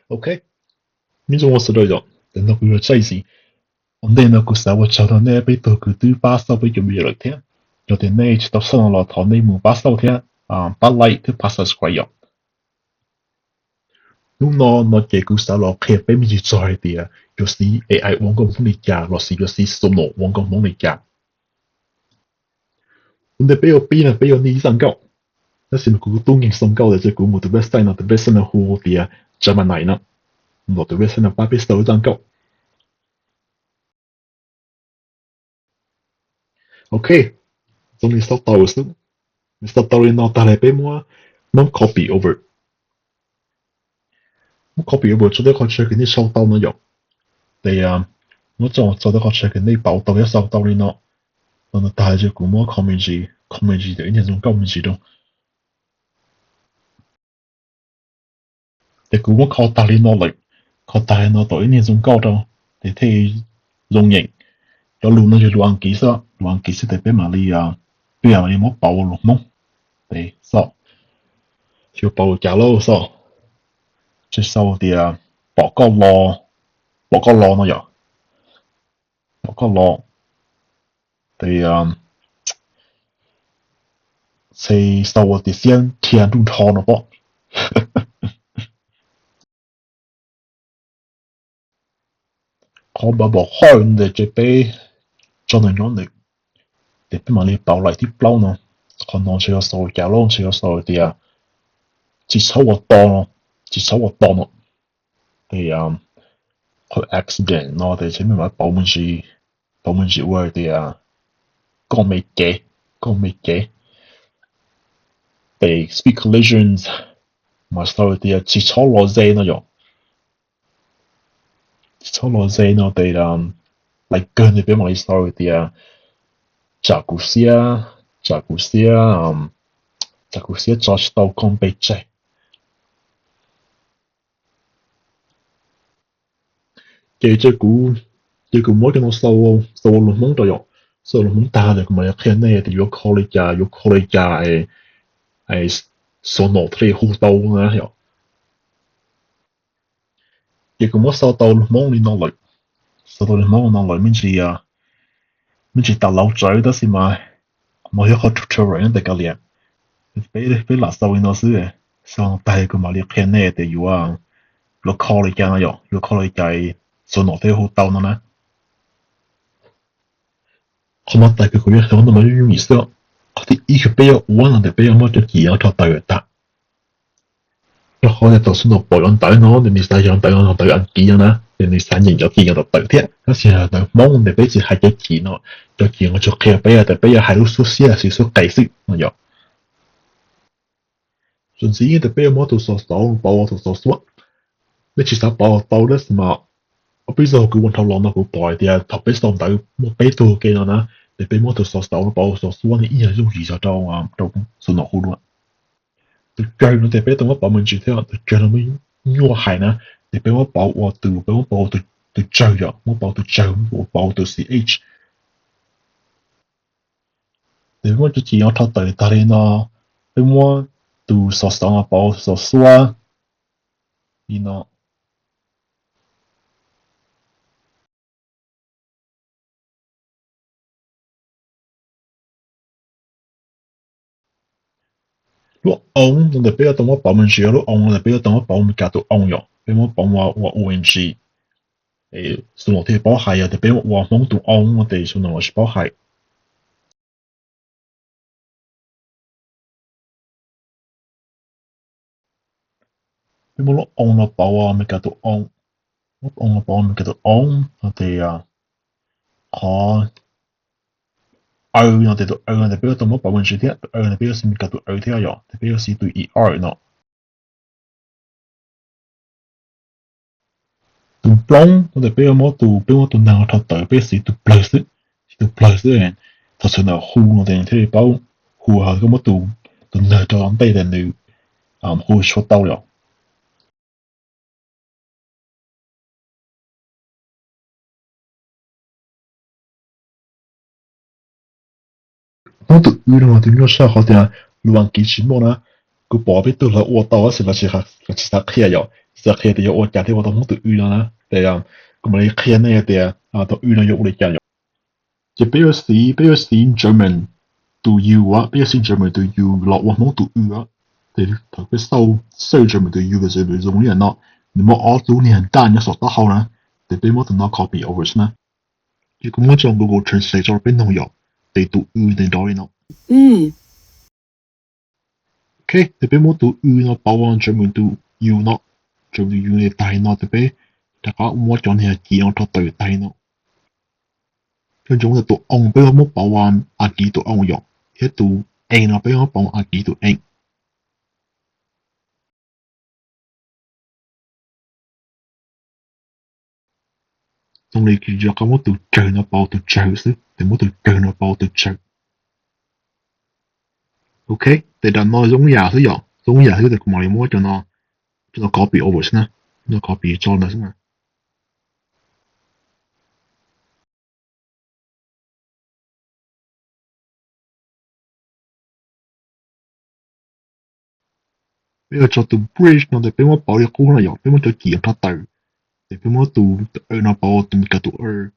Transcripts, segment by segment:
Ok, nyob zoo sawv daws yom, tam no kuv yuav tsaij xis. Ua ntej no kuv xav ua tsaug rau nej peb tug kws twb pab xauj peb cov video lawm thiab. Yog tias nej tsis tau xauj no los thov nej mus pab xauj thiab, pab like thiab pab subscribe yom. Hnub no no ces kuv xav los qhia peb me ntsis txog hais tias yuav siv A I ua nkauj Hmoob li cas los sis yuav siv Suno ua nkauj Hmoob li cas. Ua ntej peb yuav pib no peb yuav niaj ib zaj nkauj. Tab sis mas kuv tub nkeeg xoo nkauj tias ces kuv mus tus website no, tus website no hu tias Gemini no. Mus tom tus website no pab peb xauj ib zaj nkauj. Ok, zoo li xauj tau xwb. Nws xauj tau li no tag lawm peb muab, muab copy over. Muab copy over tso tej qhov chaw kws nej sau tau no yom. Ces muab tso tso tej qhov chaw kws nej pauv tau thiab xauj tau li no. Tau no tag ces kuv muab kho me ntsis, kho me ntsis tom ib niag zoo nkauj me ntsis rau. Ces kuv muab kho tag li no lawm, kho tag li no tom ib niag zoo nkauj rau, ces thiaj zoo nyeem. Cov lus no yog lus Askiv xwb, lus Askiv xwb ces peb mam li, peb mam li muab pauv lus Hmoob. Ces xauj, yuav pauv cas lauj xauj. Ces xauj tias pom koj los, pom koj los no yom. Pom koj los, ces xauj ua tias xiab dhia nruj nrho no pob. Qhov npam npam hoj ntawd ces peb tso nws nyob nws, ces peb mam li pauv laim thib plaub no. Qhov no ntshe yuav xaus cas lauj, ntshe yuav xaus tias tsis txhob ua to no, tsis txhob ua to no. Ces qhov accident no ces ntshe peb mam pauv me ntsis, pauv me ntsis ua tias koj me cev, koj me cev. Ces speed collisions mas xaus tias tsis txhob los ze no yom. Tsis txhob los ze no ces laim kawg ntawd peb mam li xaus tias tsam kuv xiab, tsam kuv xiab, tsam kuv xiab tso tsis tau koj npe tseg. Ces, ces kuv muab cov no xaus ua lus Hmoob rau yom. Xaus ua lus Hmoob tag ces kuv mam li qhia nej tias yuav kho li cas, yuav kho li cas es Suno thiaj li hu tau na yom. Ces kuv muab xaus tau lus Hmoob li no lawm, xaus tau lus Hmoob li no lawm me ntsis, me ntsis tas laus tsawv tab sis mas, mas yog qhov tutorial no tes kav liam. Peb, peb lam xaus li no xwb, xaus tag kuv mam li qhia nej tias yuav, yuav kho li cas no yom, yuav kho li cas Suno thiaj hu tau no na. Qhov mas tas kws kuv yuav hloov no mas yooj yim xwb. Qhov thib ib kws peb yuav ua no ces peb yuav muab cov cim no rho tawm tag. Rau qhov tias thaum Suno pom cov ntawv no ces nws xav yog ntawv no ntawv Askiv no na, ces nws xav nyeem cov cim no tawm tawm thiab. Tab sis ntawv Hmoob ces peb tsis hais cov cim no, cov cim no tsuas qhia peb tias peb yuav hais lub suab xiab lossis suab qes xwb no yom. Txuas ntxiv tias peb yuav muab tus xov xauv pauv ua tus xov xuab. Nej tsis xav pauv tau tab sis mas ob peb zaug kuv ua dhau los no kuv pom hais tias thaum peb xaus ntawv muaj peb tug ke no na, ces peb muab tus xov xauv no pauv ua xov xuab ne ib yam yooj yim xyov rau, rau Suno hu dua. Tus tsawg no ces peb tau muab pauv me ntsis thiab, tus tsawg no muaj nyuaj hais na, ces peb muab pauv ua tus, peb muab pauv tus tsawg yom, muab pauv tus tsawg, muab pauv tus ch. Ces peb muab cov cim no rho tawm tag li no, peb muab tus xov xauv no pauv xov xuab li no. Lub oo no ces peb yuav tau muab pauv me ntsis, lub oo no ces peb yuav tau muab pauv Meskas tus oo yom, peb muab pauv ua, ua O N G. Suno thiaj paub hais, yog tias peb muab ua Hmoob tus oo no ces Suno los tsis paub hais. Peb muab lub oo no pauv ua Meskas tus oo, lub oo no pauv ua Meskas tus oo no ces qhov aw no ces tus aw no ces peb yuav tau muab pauv me ntsis thiab, tus aw no peb yuav siv Meskas tus aw thiab yom, ces peb yuav siv tus E R no. Tus nploog no ces peb yuav muab tus, peb muab tus neeg rho tawm peb siv tus plawg xwb, siv tus plawg xwb. Thaum Suno hu no ces nws thiaj li paub hu, ho koj muab tus, tus neeg rau ntej ces nws hu tsis tau li os. Hnub tus wb no tus nyuaj tshaj qhov tias lus Askiv tsis muaj na. Kuv pom peb tug lawv ua tau tab sis lawv tsis xav qhia yom. Txawm qhia tias yuav ua cas thiab ua tau Hmoob tus u no na, ces kuv mam li qhia nej tias tus u no yuav ua li cas yom. Ces peb yuav siv, peb yuav siv German tus u, peb yuav siv German tus u los ua Hmoob tus u. Ces thaum peb xauj, xauj German tus u los zoo li no, nws muaj ob lub niag daj nyob saum taub hau na, ces peb muab tus no copy over na. Ces kuv muab tso Google Translate tso rau peb noog yom, ces tus u nws nrov li no. Ok, ces peb muab tus u no pauv ua German tus u no, German tus u tag li no ces peb rov qab muab cov niag kiv no rho tawm tag li no. Cov ntsoov tias tus oo peb muab pauv ua Askiv tus oo yom, thiab tus ee no peb muab pauv ua Askiv tus ee. Zoo li rov qab muab tus tsawg no pauv tus tsawg xwb, ces muab tus tsawg no pauv tus tsawg. Ok, ces daim no zoo yam xwb yom, zoo yam xwb ces kuv mam li muab cov no, cov no copy over xwb na, no copy tso ntawd xwb na. Peb yuav tso tus bridge no ces peb muab pauv li qub no yom, peb muab cov kiv rho tawm, ces peb muab tus e no pauv tus Meskas tus e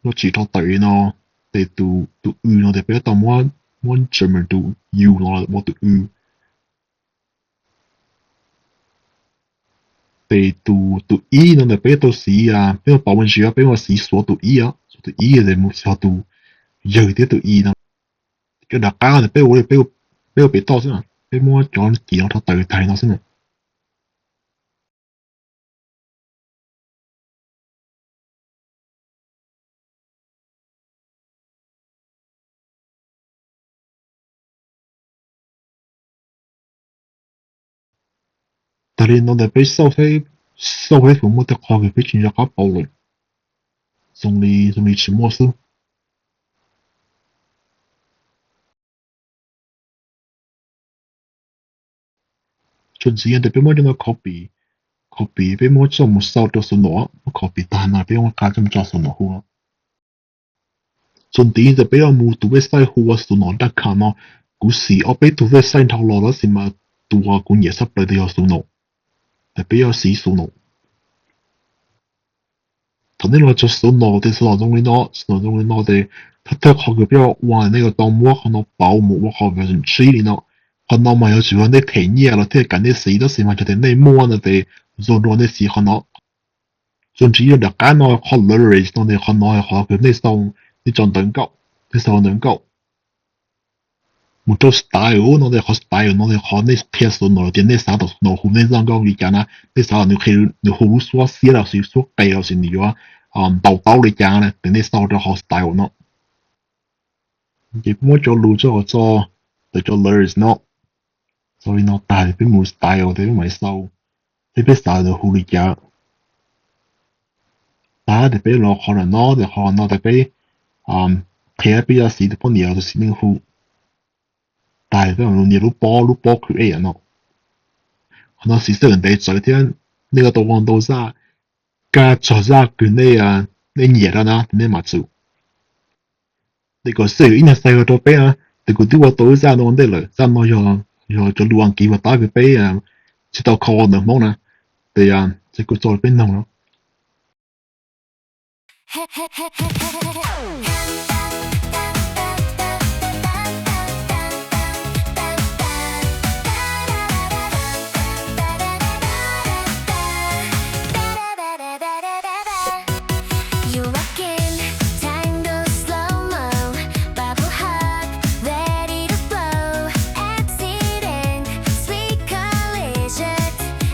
no tsis rho tawm li no, ces tus, tus u no ces peb tau muab, muab German tus u no los ua tus u. Ces tus, tus ib no ntawd peb tau siv, peb ua pauv me ntsis, peb ua siv Xuav tus ib, Xuav tus ib ces mus xyuas tus yawg thiab tus i no. Cov nram qab no peb ua, peb ua pem toj xwb, peb muab cov kiv no rho tawm tag li no xwb na. Tag li no ntawd peb xauj, xauj Facebook muaj tej qhov kws peb tsis nco qab pauv lawm, zoo li, zoo li tsis muaj xwb. Txuas ntxiv ces peb muab cov no copy, copy peb muab coj mus xauj rau Suno, muab copy tag no peb muab qab coj mus tso Suno hu. Txuas ntxiv ces peb yuav mus tus website hu ua Suno dot com no, kuv siv ob peb tug website dhau los tab sis mas tus uas kuv nyiam tshaj plaws tias yog Suno, ces peb yuav siv Suno. Thaum nej los tso Suno ces Suno zoo li no, Suno zoo li no ces thawj thawj qhov kws peb yuav ua nej yuav tau muab qhov no pauv mus ua qhov version tsib li no. Qhov no mas yuav tsum yog nej them nyiaj los thiaj kam nej siv, tab sis mas yog tias nej muaj no ces zoo dua nej siv qhov no. Txuas ntxiv rau nram qab no qhov lyrics no ces qhov no yog qhov kws nej xauj, nej tso ntawv nkauj, nej xauj ntawv nkauj. Mus rau style no ces qhov style no ces qhov nej qhia Suno tias nej xav tau Suno hu nej zaj nkauj li cas na, nej xav nws hu lub suab xiab los sis suab qes los sis nws yuav ntaus taub li cas na, ces nej xauj rau qhov style no. Ces muab cov lus tso tso, tawm cov lyrics no. Xauj li no tag ces peb mus style ces peb mam xauj, peb, peb xav nws hu li cas. Tag ces peb los qhov no, ces qhov no ces peb qhia peb yuav siv tus poj niam los tus txiv neej hu. Tag peb mam nias lub pob, lub pob create no. Qhov no siv xwb ntev tsawv thiab, nej yuav tau ua ntau zaj, kaj txog zaj kws nej, nej nyiam rau na ces nej mam txug. Ces kom xwb ib nyuag xav rau peb na, ces kuv twb ua tau ib zaj no ua ntej lawm, zaj no yog, yog cov lus Askiv uas tab kws peb tsis tau kho ua ntawv Hmoob na, ces, ces kuv tso rau peb noog no. You're rocking, tango slow-mo, bubble hot, ready to blow. Accident, sweet collision.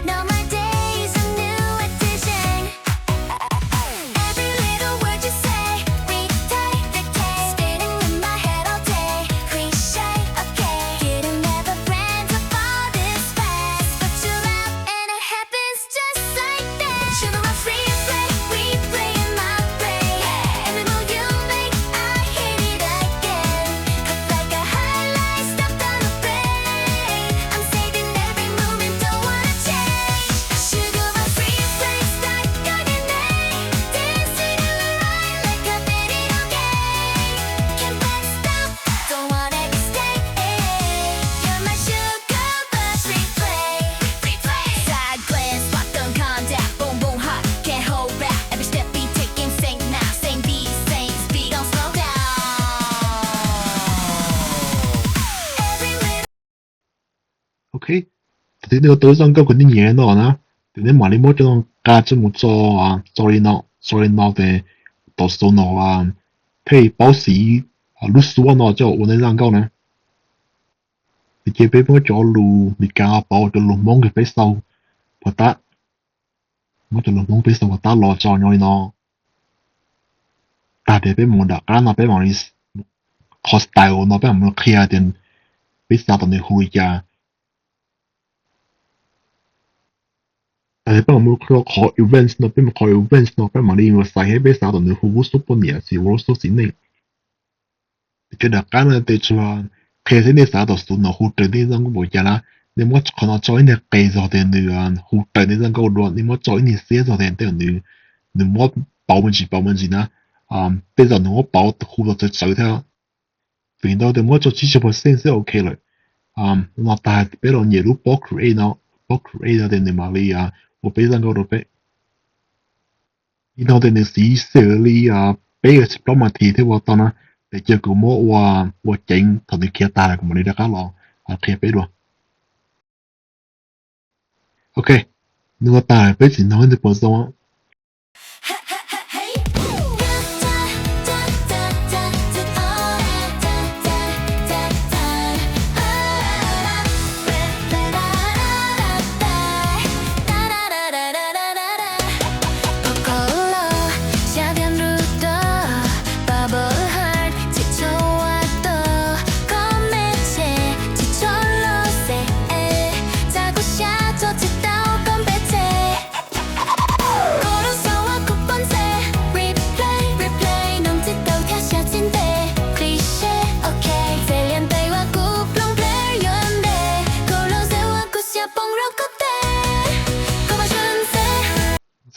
No, my day's a new edition. Every little word you say, we take the Thaum twg nej ua tau lub zaj nkauj uas nej nyiam no na, ces nej mam li muab cov no nqa coj mus tso, tso li no, tso li no ces tom xu no pheej paub siv lub suab no coj ua nej zaj nkauj na. Ces peb muab cov lus Meskas pauv cov lus Hmoob peb xaus puas tab, muab cov lus Hmoob peb xaus puas tab los tso nyob li no. Tag ces peb mus nram qab no peb mam li, qhov style no peb mam li qhia tias peb xav kom nws hu li cas. Tag ces peb mam mus rau qhov events no, peb mus qhov events no peb mam li mus xaiv thiab peb xav kom nws hu lub suab poj niam xis ua lub suab txiv neej. Ces nram qab no ces tsuas qhia xwb, nej xav kom xu no hu raws nej zaj nkauj npaum cas na, nej muab qhov no tso ib niag qes txog tias nws hu raws nej zaj nkauj dua, nej muab tso ib niag xiab txog tias tej nws, nws muab pauv me ntsis pauv me ntsis na, tej zaum nws muab pauv hu los txawv txawv thiab. Vim ntau tias muab tso tsib caug percent xwb ok lawm. No tag peb los nyem lub post create no, post create no ces nws mam li ua peb zaj nkauj rau peb. Ib no ces nws siv xws li peb plaub nas this thiab ua tau na, ces cia kuv muab ua, ua ceev thaum nws khiav tag lawm kuv mam li rov qab los qhia peb dua. Ok, nws ua tag lawm peb tsis nug nws puas zoo.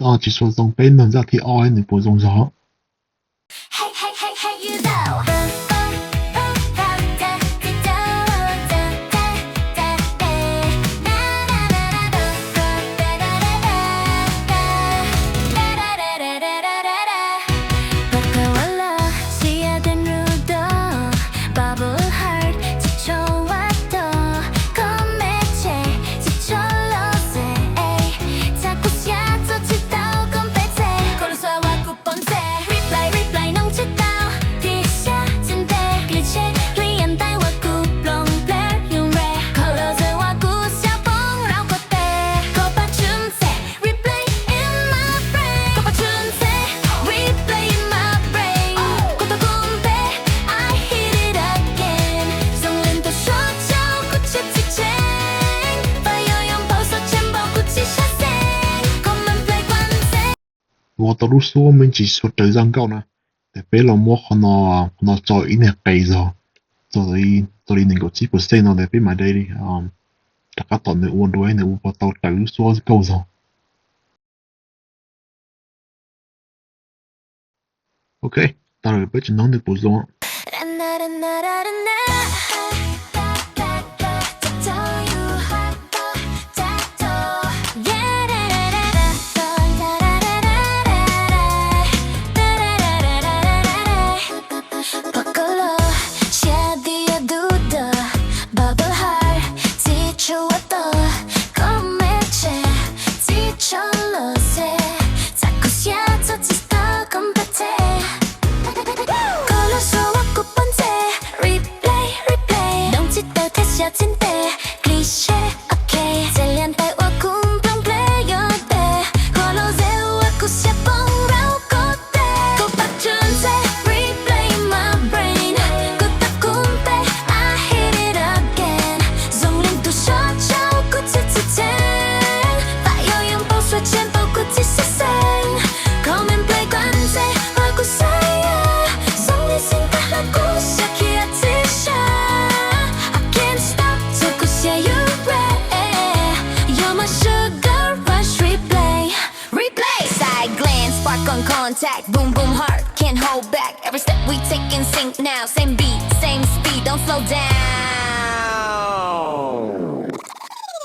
Zaj tsis tshua zoo, peb nug zaj thib ob nws puas zoo zog. Ua tau lub suab me ntsis tsis tshua raws zaj nkauj na, ces peb los muab qhov no, qhov no tso ib niag qes zog, txog li nees nkaum tsib percent no ces peb mam li rov qab tom nws ua dua nws ua puas tau raws lub suab nkauj zog. Ok, tag lawm peb tsis nug nws puas zoo.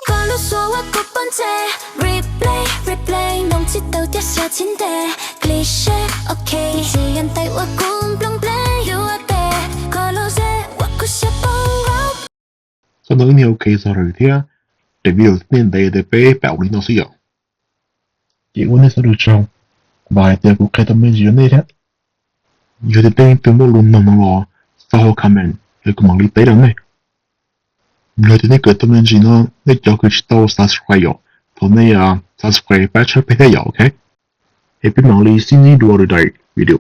Koj lub suab ua kuv poob ntsej, replay, replay, noog tsis tau thiab xav tsis ntev, cliché, ok, tsis yog ntais ua kuv nplooj nplej, yuav ua tes, koj lub zej ua kuv siab poob. Txoj no ib niag ok zog lawm thiab, daim video nej ntev tes peb pam ua li no xwb yom. Ces ua nej sawv daws tsaug, kuv vam hais tias kuv qhia tau me ntsis rau nej thiab. Yog tias tej leej twg muaj lus noog no los xa hauv comment es kuv mam li teb rau nej. Yog tias nej kawm tau me ntsis no, nej cov kws tsis tau subscribe yom, thov nej subscribe pab tshawb peb thiab yom, ok. Es peb mam li sib ntsib dua lwm daim video.